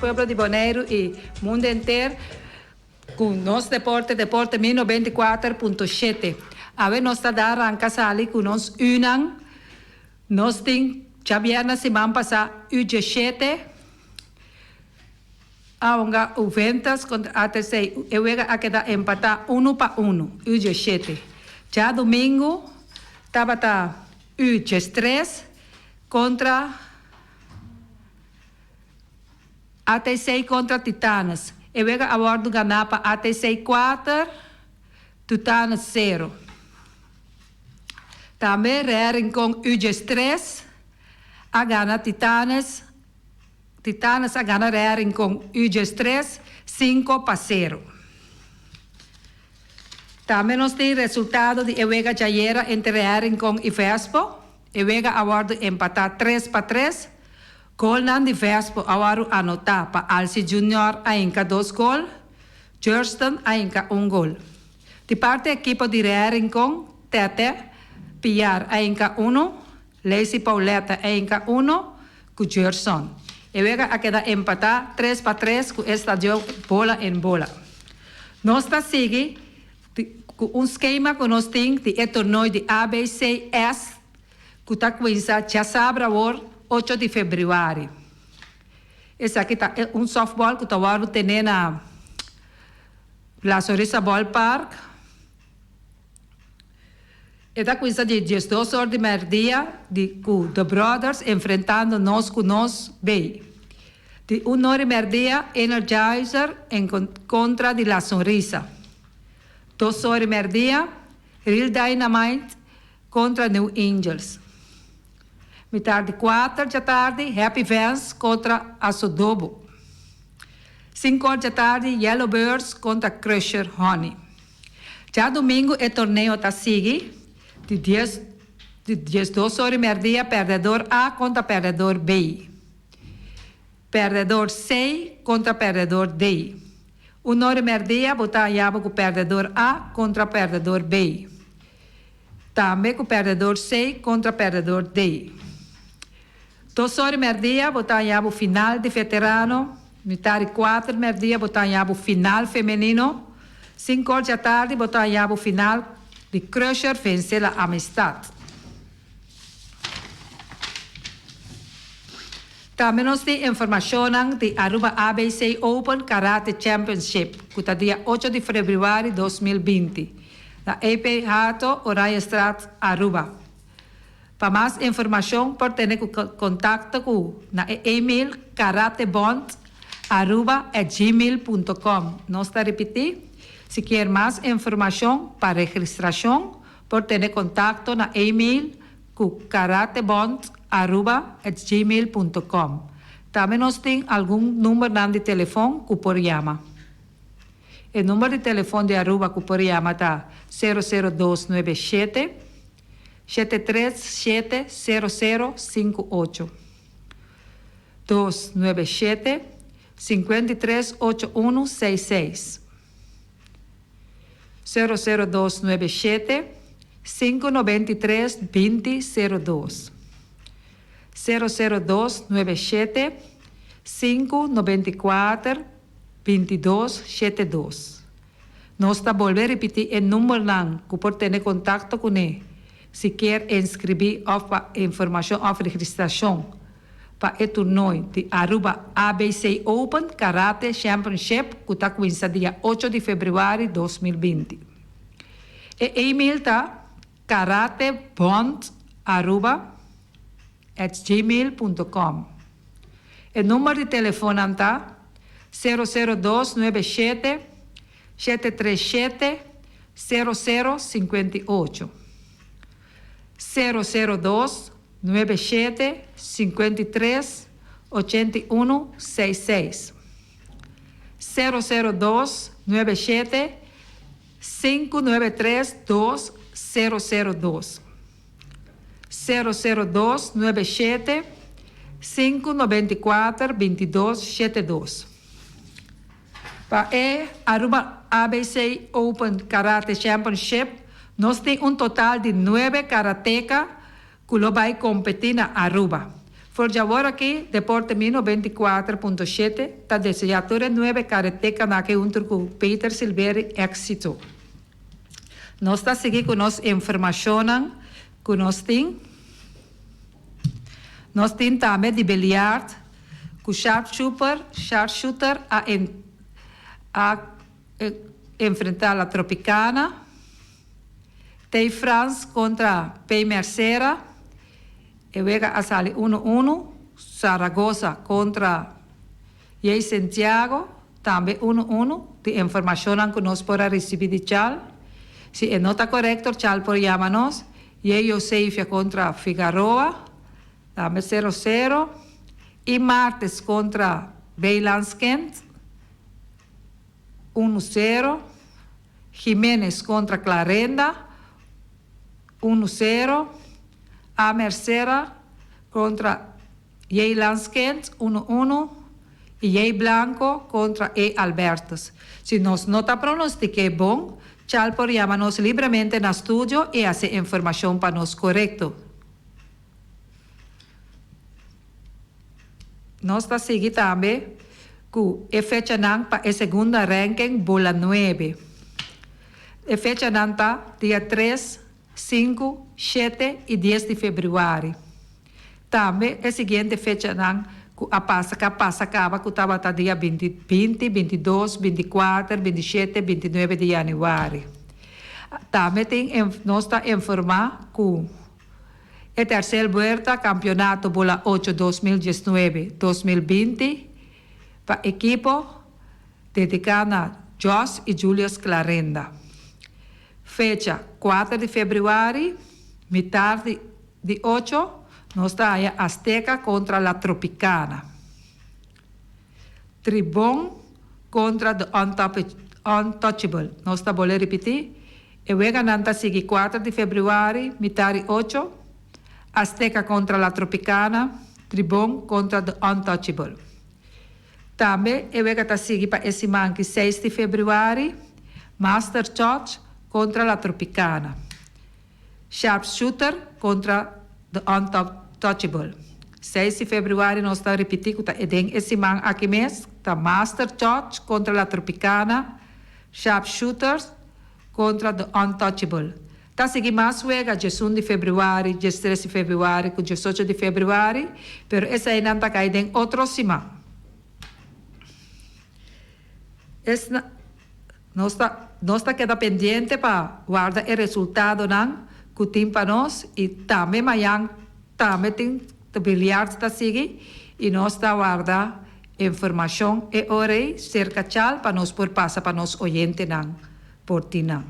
pueblo di Boneiru i mundu henter ku nos deporte, Deporte Mi 94.7. Awe nos ta da ranka sali ku nos Unan. Nos tin djabièrnè siman pasá U 17 a hunga Juventus kontra ATC. E wega a keda empatá unu pa unu, U 17. Djadumingu tabata U 13 kontra ATC kontra Titanes. E wega a wòrdu ganá pa ATC kuater, Tutanes sero. Tambe Real Rincon U 13 a gana Titanes, Titanes a gana Real Rincon U 13 5-0. Tambe nos tin resultado di e wega djayera entre Real Rincon i Vespo. E wega a wòrdu empatá 3-3. Golnan di Vespo a wòrdu anotá pa Alcy Junior a hinka dos gol, Jurston a hinka un gol. Di parti ekipo di Real Rincon, Tete Piar a hinka unu, Lacey Pauletta a hinka unu ku Jurson. E wega a keda empatá 3-3 ku e stadion bola en bola. Nos ta sigui ku un skema ku nos tin di e torneo di ABCS ku ta kuminsá djasabra awor 8 di febrüari. Esaki ta un softball ku ta wòrdu tené na La Sonrisa Ballpark. E ta kuminsá di 12 or di mèrdia di ku The Brothers enfrentando Nos Ku Nos Bay. Di un or di mèrdia Energizer en kontra di La Sonrisa. 2 or di mèrdia Real Dynamite kontra New Angels. Mitar di kuater djatardi Happy Vans kontra Asodobo. 5 or djatardi Yellow Birds kontra Crusher Honey. Djadumingu e torneo ta sigui di dies di 12 or di mèrdia pèrdèdor A kontra pèrdèdor B. Pèrdèdor C kontra pèrdèdor D. Un or di mèrdia bo ta haña bo ku pèrdèdor A kontra pèrdèdor B. Tambe ku pèrdèdor C kontra pèrdèdor D. 2 or di mèrdia bo ta haña bo final di veterano. Mitar di kuater mèrdia bo ta haña bo final femenino. 5 or djatardi bo ta haña bo final di Crusher vence La Amistad. Tambe nos tin informashonnan di Aruba ABC Open Karate Championship ku ta dia 8 di febrüari 2020 na EP Hato, Oranjestraat, Aruba. Pa mas informashon por tene ku kontakto ku na e email karatebondaruba@gmail.com. Nos ta ripití, si kier mas informashon pa registrashon por tene kontakto na email ku karatebondaruba@gmail.com. Tambe nos tin algun numbernan di telefon ku por yama. E number di telefon di Aruba ku por yama ta 00297 737 0058 297 53 8166 00297 593 2002 00297 594 2272. Nos ta bolbe ripití e numbernan ku por tene kontakto kuné si kier inskribí òf pa informashon òf registrashon pa e turnoi di Aruba ABC Open Karate Championship ku ta kuminsá dia 8 di febrüari 2020. E email ta karatebondaruba@gmail.com. E number di telefonnan ta 00297 737 0058 00297 53 81 66 00297 593 2002 00297 594 2272. Pa e Aruba ABC Open Karate Championship nos tin un total di nuebe karateka ku lo bai kompetí na Aruba. For djawor aki, Deporte Mi 94.7 ta deseá tur e nuebe karetekanan aki huntu ku Peter Silberie éksito. Nos ta sigui ku nos informashonnan ku nos tin. Nos tin tambe di biliard ku sharpshooper, sharpshooter a a enfrentá La Tropicana. Tei Frans kontra Pei Mercera. E wega a sali unu unu. Zaragoza kontra Jay Santiago tambe unu unu. Di informashonnan ku nos por a risibí di Chal. Si e no ta korekto Chal por yama nos. Jay Josefia kontra Figaroa tambe sero sero. I Martes kontra Beylands Kent unu sero. Jiménez kontra Clarenda unu sero, A Mercera kontra J Lanskent unu unu i J Blanco kontra E Albertus. Si nos no ta pronostik'é bon, Chal por yama nos libremente na studio i hasi informashon pa nos korekto. Nos ta sigui tambe ku e fechanan pa e segunda ranking bola nuebe. E fechanan ta dia tres, sinku, shete i dies di febrüari. Tambe e siguiente fechanan ku a pasa ka pasa kaba ku tabata dia binti, 20, 22, 24, 27, 29 di yanüari. Tambe tin nos ta informá ku. E tercer buelta Campeonato Bola Ocho 2019, 2020 pa ekipo dedica na Jos y Julius Clarenda. Fecha kuater di februari, mitar di di ocho, nos ta haya Azteca contra La Tropicana. Tribon contra The Untouchable. Nos ta bolbe ripiti, E weganan ta sigui kuater di februari, mitari ocho, Azteca kontra La Tropicana, Tribon kontra The Untouchable. Tambe e wega ta sigui pa e siman ki seis di februari, Master Church kontra La Tropicana, Sharpshooter kontra The Untouchable. Seis di februari nos ta ripiti ku ta e den e siman aki mes ta Master Church kontra La Tropicana, Sharpshooters kontra The Untouchable. Ta sigui mas wega djesun di februari, djestres di februari ku djesocho di februari, pero eseinan ta kai den otro siman. Esna nos ta nos ta keda pendiente pa warda e resultadonan ku tin pa nos i tambe mayan tambe tin biliard ta sigui i nos ta warda Informashon e ora ei serka Chal pa nos por pasa pa nos oyentenan por tin nan.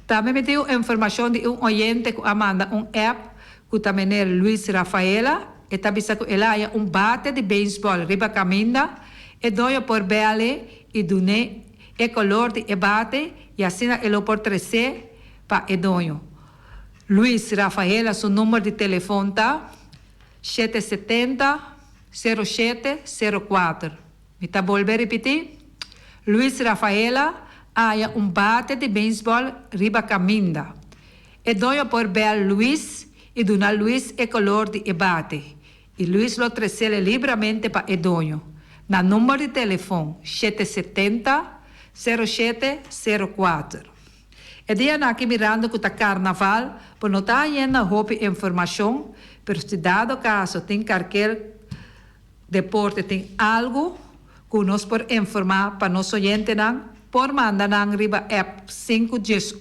Tambe mi tin un informashon di un oyente ku a manda un app ku ta meneer Luis Rafaela. E ta bisa ku el a haña un bate di beisbòl riba kaminda. E doño por bèl'e i dun'é e kolor di e bate i asina e lo por tres'é pa e doño. Luis Rafaela su number di telefon ta. 770, 07, 04. Mi ta bolbe ripití, Luis Rafaela a haña un bate di beisbòl riba kaminda. E doño por bèl Luis i duna Luis e kolor di e bate, i Luis lo tresele libramente pa e doño, na number di telefon 770, 07, 04. E dianan aki mirando cu ta carnaval bo no ta hañenda hopi informacion pero si dado caso tin carkel deporte tin algo cu nos por informa pa nos oyentenan por manda nan riba app sinku 18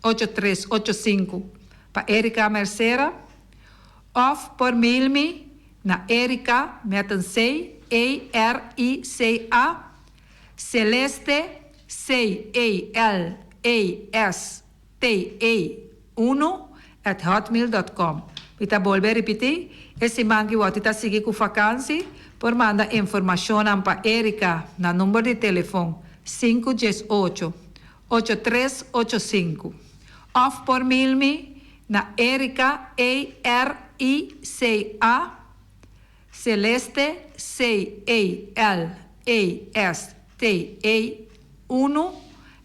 ocho tres ocho sinku pa Erika Mercera of por mail mi na Erika met een C E R I C A Celeste C-E-L-E-S-T-E unu at hotmail dot com. Mi ta bolbe ripití, e siman ki wòrdu ta sigui ku fakansi, por manda informashonnan pa Erika na number di telefon sinku 18, ocho tres ocho sinku. Òf por mail mi na erika, E-R-I-C-A, Celeste C-E-L-E-S-T-E unu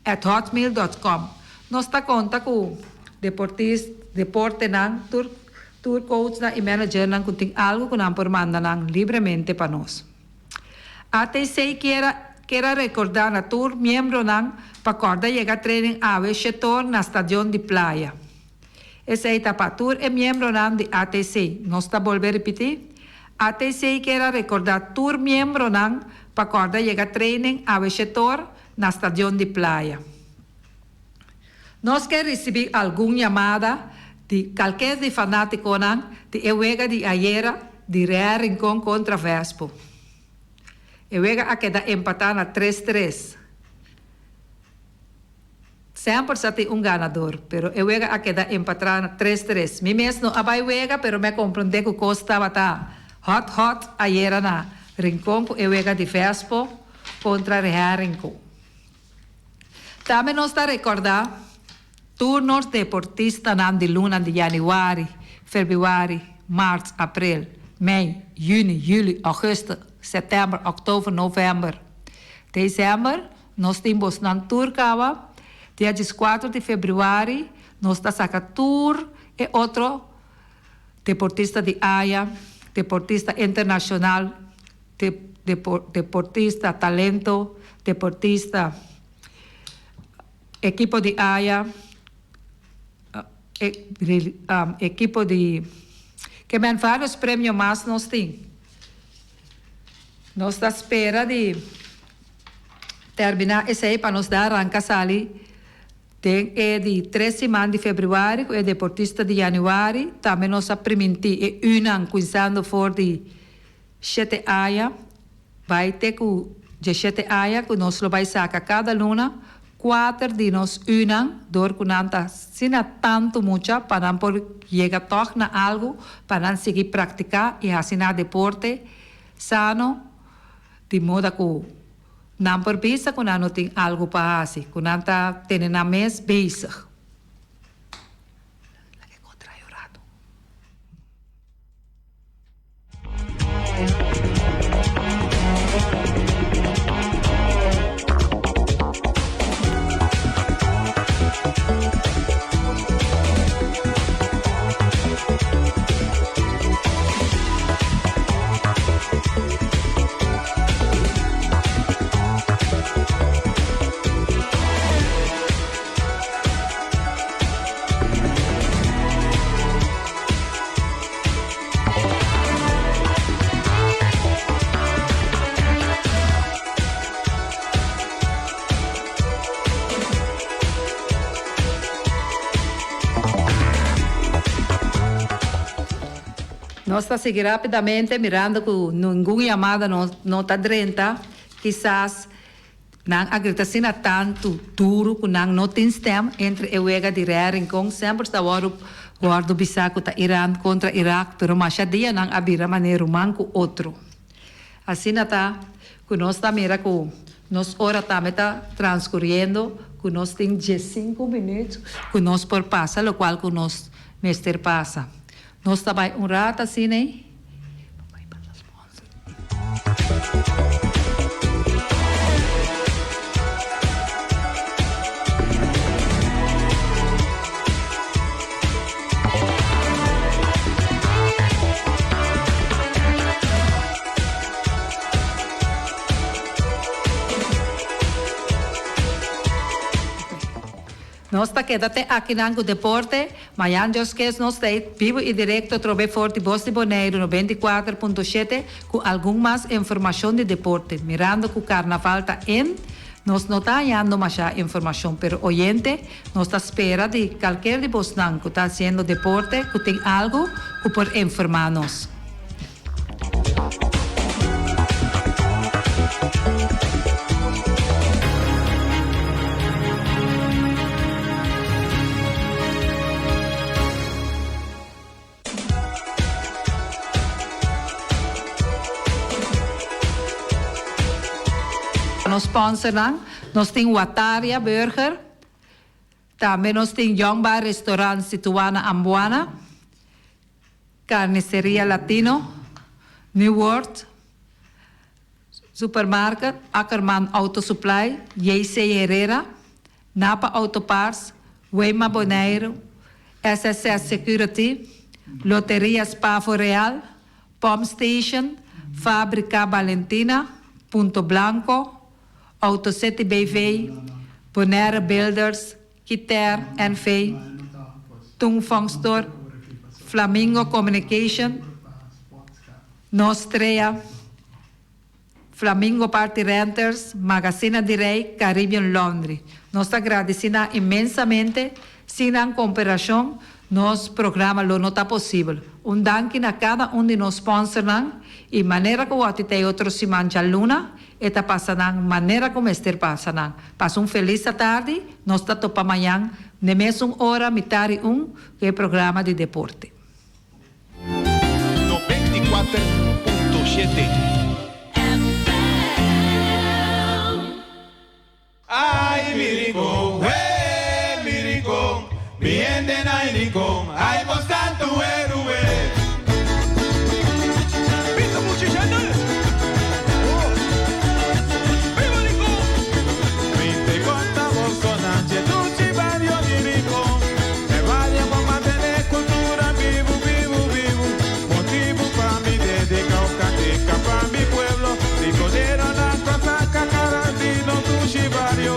at hotmail dot com. Nos ta konta ku deportis, deportenan tur Tur coachnan y managernan cu tin algo cu nan por manda nan libremente pa nos. ATC kier a kier a recorda na tur miembronan pa corda yega training awe shetor na stadion di Playa. Esey ta pa tur e miembronan di ATC. Nos ta bolbe ripiti, ATC kier a recorda tur miembronan pa corda yega training awe shetor na stadion di Playa. Nos ke risibí algun yamada di kalker di fanátikonan di e wega di ayera di Real Rincon kontra Vespo. E wega a keda empatá na tres tres. Semper sa tin un ganador, pero e wega a keda empatrá na tres tres. Mi mes no a bai wega, pero mi a komprondé ku kos tabata hòt hòt ayera na Rincon ku e wega di Vespo kontra Real Rincon. Tambe nos ta rekordá tur nos deportistanan di luna di yanüari, febrüari, mart, aprel, mei, yüni, yüli, ògùstùs, sèptèmber, òktober, novèmber, desèmber. Nos tin bosnan tur kaba. Dia dieskuater di febrüari nos ta saka tur e otro deportista di aya, deportista internashonal. Deportista talento, deportista ekipo di aya, ekipo di ke men varios premio mas nos tin. Nos ta spera di termina esey pa nos da ranka sali Den e di tres siman di februari ku e deportista di januari tambe nos a primintí e unan kuinsando for di shete aña bai te ku djeshete aña ku nos lo bai saka kada luna kuater di nos unan dor ku nan ta asina tantu mucha pa nan por yega tòg na algu pa nan sigui praktiká i hasi nan deporte sano di moda ku Nan por bisa ku nan no tin algu pa hasi, ku nan ta tene nan mes bezig. Nos ta sigui rapidamente mirando cu ningun yamada no no ta drenta, kisas nan a grita asina tantu duro cu nan no tin stem entre e wega di Real Rincon semper ta wordo wordo bisa cu ta Iran contra Irak pero masha dia nan a bira manera ruman cu otro. Asina ta cu nos ta mira cu nos ora tambe ta transcuriendo cu nos tin diescinco minuut cu nos por pasa locual cu nos mester pasa. Nos ta bai un rat asina ei. Nos ta keda te akinan ku deporte, mañan Dios kes nos ta ei bibu i direkto atrobe for di Bos di Boneiru 94.7 ku algun mas informashon di deporte. Mirando ku karnaval ta en, nos no ta hañando masha informashon, pero oyente, nos ta spera di kalker di bosnan ku ta hasiendo deporte ku tin algu ku por informá nos. Nos sponsornan, nos tin Wataria Burger, tambe nos tin Young Bar Restaurant situá na Ambuana. Carniceria Latino, New World Supermarket, Ackerman Auto Supply, JC Herrera, Napa Auto Parts, Wema Bonaire, SSS Security, Loteria Spavo Real, Pump Station, Fabrica Balentina, Punto Blanco, Auto City BV, Bonaire Builders, Kiter NV, Tung Fong Store, Flamingo Communication, Nostrea, Flamingo Party Renters, Magazina di Rey, Caribbean Laundry. Nos ta gradisí nan inmensamente, sin nan koperashon nos programa lo no ta posibel. Un danki na kada un di nos sponsornan i manera ku wòrdu ta e otro siman djaluna e ta pasa nan manera ku mester pasa nan. Pasa un felis atardi, nos ta topa mañan n'e mesun ora mitari un ku e programa di deporte. 94.7. Ay, mi Rincon, hey, mi Rincon, mi hende na Rincon, ay, bos tantu héroe. Pisa mucho gente. Oh. Viva Rincon! Mi te conta bosonache, dushi barrio di Rincon. E barrio pa mantené kultura bibu, bibu, bibu. Motibu pa mi dediká un kantika pa mi pueblo. Rinconero na saka kara di nos dushi barrio.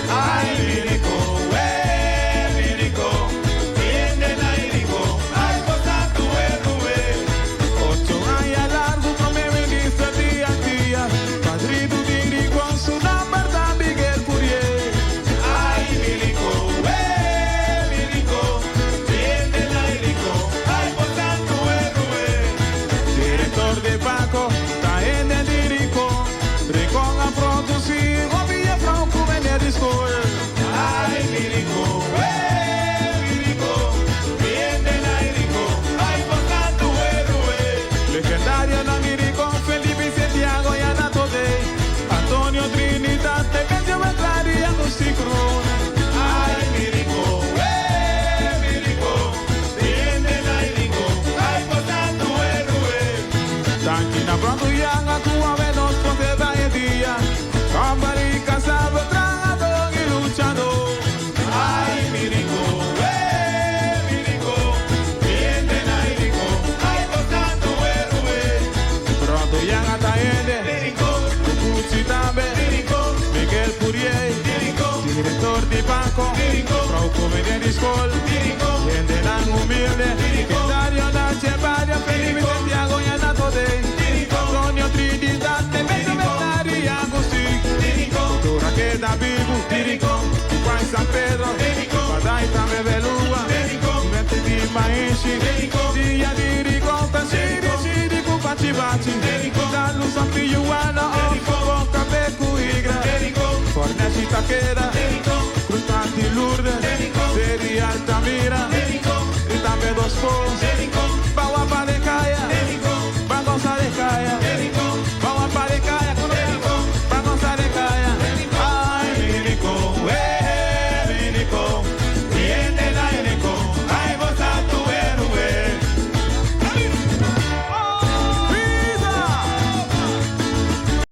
Ay, mi Rincon, hey, mi Rincon, mi hende na Rincon, ay, bos tantu héroe. 8 aña largu promé minister di Antia, Padrino di Rincon, su nòmber ta Miguel Pourier. Ay, mi Rincon, hey, mi Rincon, mi hende na Rincon, ay, bos tantu héroe. Direktor di banko, ta hende di Rincon, Rincon a produsí, hopi yùfrou ku meneer di skol. Ay, mi Rincon, hey, mi Rincon, mi hende na Rincon, ay, bos tantu héroe. Legendario na Rincon, Felipe Santiago i Ana Todé, Antonio Trinidad, Temencio Beltrán i Agustín Cruz. Ay, mi Rincon, hey, mi Rincon, mi hende na Rincon, ay, bos tantu héroe. Danki na Pronto Yanga, ku awe nos por e dia. Company kasado, trahadó i luchadó. Ay, mi Rincon, hey, mi Rincon, mi hende na Rincon, ay, bos tantu héroe. Pronto Yanga ta hende, Rincon, Cucucci tambe, Rincon, Miguel Pourier, Rincon, direktor di banko, Rincon, Frau Comedian di skol, Rincon, hendenan humilde, Legendario na barrio, Felipe Santiago i Ana Todé, Antonio Trinidad, Temencio Beltrán i Agustín, Kultura keda bibu, Juan San Pedro, Padai tambe Belua, Mente di Maishi, Dia di Rincon, Shiri Shiri ku Bachi Bachi, Dalu Sampiyuana, Boca Beku Igra, Fornesi Takeda, Cruz di Lourdes, Seri Altamira, i tambe Dos Pos.